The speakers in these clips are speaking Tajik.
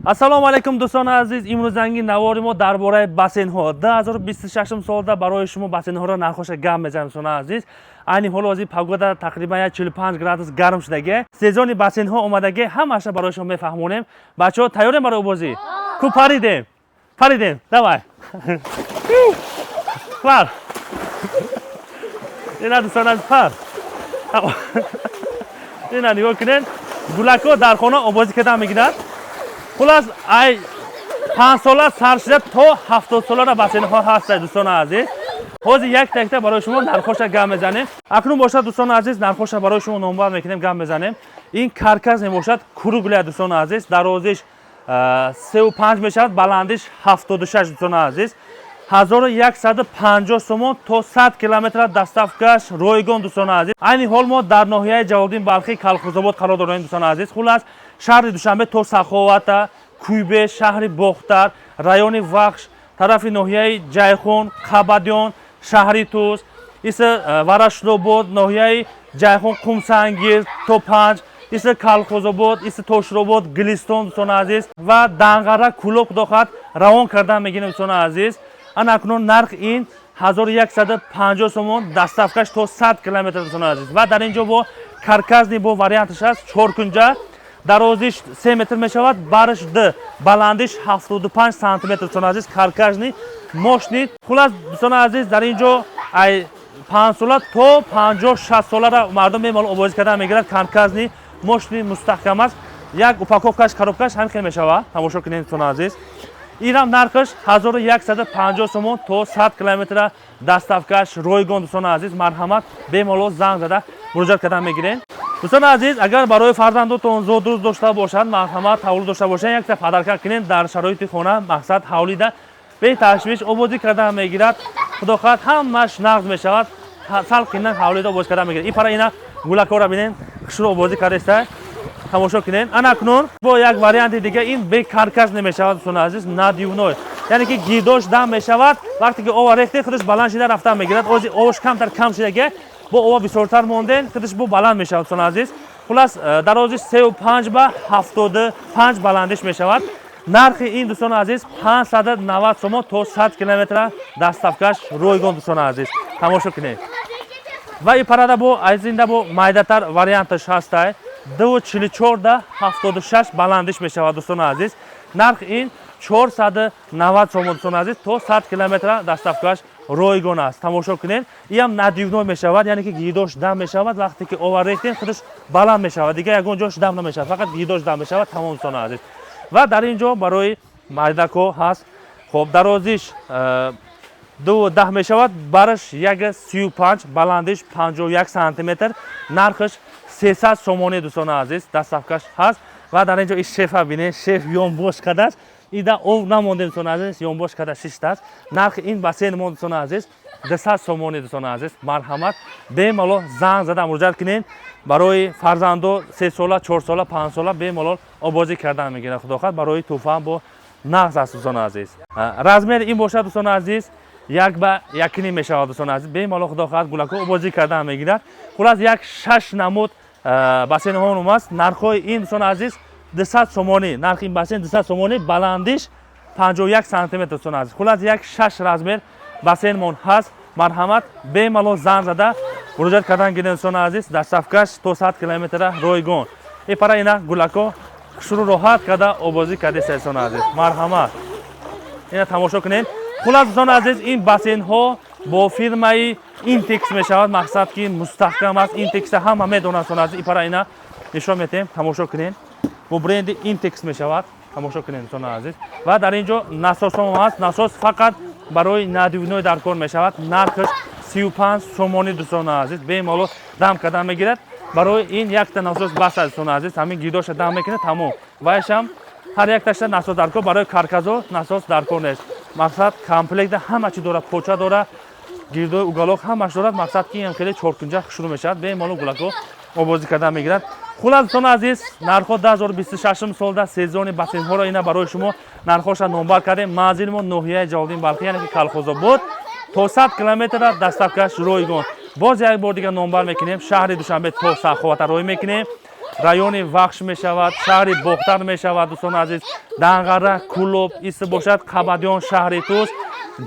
Ассалому алайкум, дӯстони азиз. Имрӯзанги навори мо дар бораи бассейнҳо. 2026 солда барои шумо бассейнҳоро нархоша гап мезанем, дӯстони азиз. Айни ҳоло ҳозир погода тақрибан 45 градус гарм шудаге, сезони бассейнҳо омадаге, ҳамаша барои шумо мефаҳмонем. Бачаҳо, тайёрем барои обозӣ? Ку, паридем, паридем, давай, пар. Ина, дӯстони азиз, пар. Ина, нигоҳ кунед, гулакҳо дар хона обозӣ кардан мегирад. Хулас, ай 5 сола сар шуда то 70 солара бассейнҳо ҳастад, дӯстони азиз. Ҳозир якта якта барои шумо нархоша гап мезанем. Акнун бошад, дӯстони азиз, нархоша барои шумо номбар мекунем, гап мезанем. Ин каркас мебошад, круглый, дӯстони азиз. Дарозиш 35 мешавад, баландиш 76, дӯстони азиз. 1150 сомон, то 100 километра доставкаш ройгон, дӯстони азиз. Айни ҳол мо дар ноҳияи Ҷалолиддин Балхӣ, Калхозобод қарор дорем, дӯстони азиз. Хулас, шаҳри Душанбе то Саховата, Куйбе, шаҳри Бохтар, райони Вахш, тарафи ноҳияи Ҷайхун, Қабадён, шаҳри Тус, иса Варашилобод, ноҳияи Ҷайхун, Қумсангир то Панҷ, иса Калхозобод, иса Тошробод, Гулистон, дӯстони азиз, ва Данғара, Кӯлоб, худо хоҳад, равон кардан мегирем, дӯстони азиз. Ана акнун нарх ин 1150 сомон, доставкаш то 100 километр, дӯстони азиз. Ва дар ин ҷо бо каркасный бо варианташ аст, чоркунҷа, дарозиш 3 метр мешавад, барш д, баландиш 75 сантиметр, дӯстони азиз. Каркасный, мощный. Хулас, дӯстони азиз, дар ин ҷо ай 5 сола то 50-60 солара мардум бемалол обозӣ кардан мегирад. Каркасный, мощный, мустаҳкам аст. Як упаковкаш, коробкаш ҳамин хел мешавад. Тамошо кунед, дӯстони азиз. Инам нархаш 1150 сомон, то 100 километра доставкаш ройгон, дӯстони азиз. Марҳамат, бемалол занг зада муроҷиат кардан мегирем. Дӯстони азиз, агар барои фарзандотон зодрӯз дошта бошанд, марҳамат, тавлуд дошта бошанд, якта подарка кунед. Дар шароити хона, мақсад, ҳавлида беташвиш обозӣ кардан мегирад. Худо хоҳад, ҳамаш нағз мешавад. Салқина ҳавлида обозӣ кардан мегирад. Ин пара, ина гулакора бинед, хушрӯ обозӣ кардаиста, тамошо кунед. Ана акнун бо як варианти дига, ин бекаркас намешавад, дӯстони азиз, надувной, яъне ки гирдош дам мешавад. Вақте ки ова рехте, худаш баланд шида рафтан мегирад. Ози оваш камтар кам шидаге, бо ова бисёртар монден, худаш бо баланд мешавад, дӯстони азиз. Хулас, дарозиш 35 ба 75 баландиш мешавад. Нархи ин, дӯстони азиз, 590 сомон, то 100 километра доставкаш ройгон, дӯстони азиз, тамошо кунед. Ва и парада бо аз инда бо майдатар варианташ ҳастай, 2,44 да 76 баландиш мешавад, дӯстони азиз. Нарх ин 490 сомон, дӯстони азиз, то 100 километра доставкаш ройгон аст. Тамошо кунед, иам надувной мешавад, яъне ки гирдош дам мешавад. Вақте ки ова рехтем, худаш баланд мешавад, дигар ягон ҷош дам намешавад, фақат гирдош дам мешавад, тамом, дӯстони азиз. Ва дар ин ҷо барои майдако ҳаст. Хоб, дарозиш 2,10 мешавад, бараш 1,35, баландиш 51 сантиметр, нархаш 300 сомонӣ, дӯстони азиз, доставкаш ҳаст. Ва дар ин ҷо и шефа бинед, шеф ёнбош кардааст. Ида ов намондем, дӯстони азиз, ёнбош карда шиштааст. Нархи ин бассейн мо, дӯстони азиз, 200 сомонӣ, дӯстони азиз. Марҳамат, бемалол занг зада муроҷиат кунед. Барои фарзандо 3 сола, 4 сола, 5 сола бемалол обозӣ кардан мегирад. Худо хоҳад, барои тӯҳфаам бо нағз аст, дӯстони азиз. Размери ин бошад, дӯстони азиз, 1 ба 1.5 мешавад, дӯстони азиз. Бемалол, худо хоҳад, гулако обозӣ кардан мегирад. Хулас, як шаш намуд бассейнҳо аст. Нархҳои ин, дӯстони азиз, 200 сомонӣ. Нархи ин бассейн 200 сомонӣ, баландиш 51 сантиметр, дӯстони азиз. Хулас, як шаш размер бассейнмон ҳаст. Марҳамат, бемалол занг зада муроҷиат кардан гиред, дӯстони азиз. Доставкаш то 100 километра ройгон. И пара, ина гулако шурӯъ роҳат карда обозӣ кардеста, дӯстони азиз. Марҳамат, ина тамошо кунед. Хулас, дӯстони азиз, ин бассейнҳо бо фирмаи Интекс мешавад, мақсад ки мустаҳкам аст. Интекса ҳама медонанд, дӯстони азиз. Ипара, ина нишон метем, тамошо кунед, бо бренди Интекс мешавад. Тамошо кунед, дӯстони азиз. Ва дар ин ҷо насосҳо ҳаст. Насос фақат барои надувной дар кор мешавад. Нархаш 35 сомонӣ, дӯстони азиз. Бемалол дам кардан мегирад. Барои ин якта насос бас аст, дӯстони азиз. Ҳамин гирдоша дам мекунад, тамом. Вайшам ҳар якташа насос дар кор, барои каркасо насос дар кор нест. Мақсад, комплекта ҳама чи дорад, поча дорад, гирдои уголок ҳамаш дорад. Мақсад ки ин хеле чоркунҷа шурӯъ мешавад, бемалол гулако обозӣ кардан мегирад. Хулас, дӯстони азиз, нархҳо 2026 солда сезони бассейнҳоро ина барои шумо нархҳоша номбар кардем. Манзили мо ноҳияи Ҷалолиддин Балхӣ, яъне ки Калхозобод, то 100 километра доставкаш ройгон. Боз як бор дигар номбар мекунем: шаҳри Душанбе то Саховата рой мекунем. Райони Вахш мешавад, шаҳри Бохтар мешавад, дӯстони азиз. Данғара, Кӯлоб иси бошад, Қабадиён, шаҳри Тус,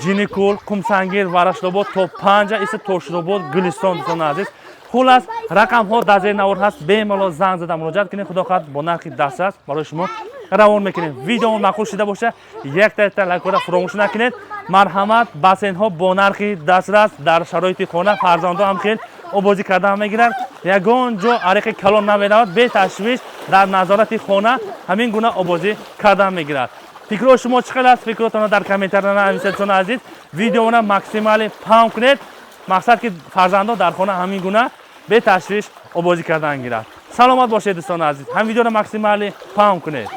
Ҷиникул, Қумсангир, Варашлобод то Панҷа иси Тоширобод, Гулистон, дӯстони азиз. Хулас, рақамҳо дар зери навор ҳаст, бемалол занг зада муроҷиат кунед. Худо хоҳад, бо нархи дастрас барои шумо равон мекунем. Видео маъқул шуда боша, якта якта лайкҳоро фуромӯш накунед. Марҳамат, бассейнҳо бо нархи дастрас, дар шароити хона фарзандҳо ҳам хел обозӣ кардан мегиранд. Ягон ҷо ареқи калон намеравад, беташвиш дар назорати хона ҳамин гуна обозӣ кардан мегирад. Фикрҳои шумо чӣ қадр аст? Фикротонро дар комментария нависед, дӯстони азиз. Видеоро максимально паҳн кунед, мақсад ки фарзандҳо дар хона ҳамин гуна беташвиш обозӣ кардан гирад. Саломат бошед, дӯстони азиз. Ҳам видеоро максимально паҳн кунед.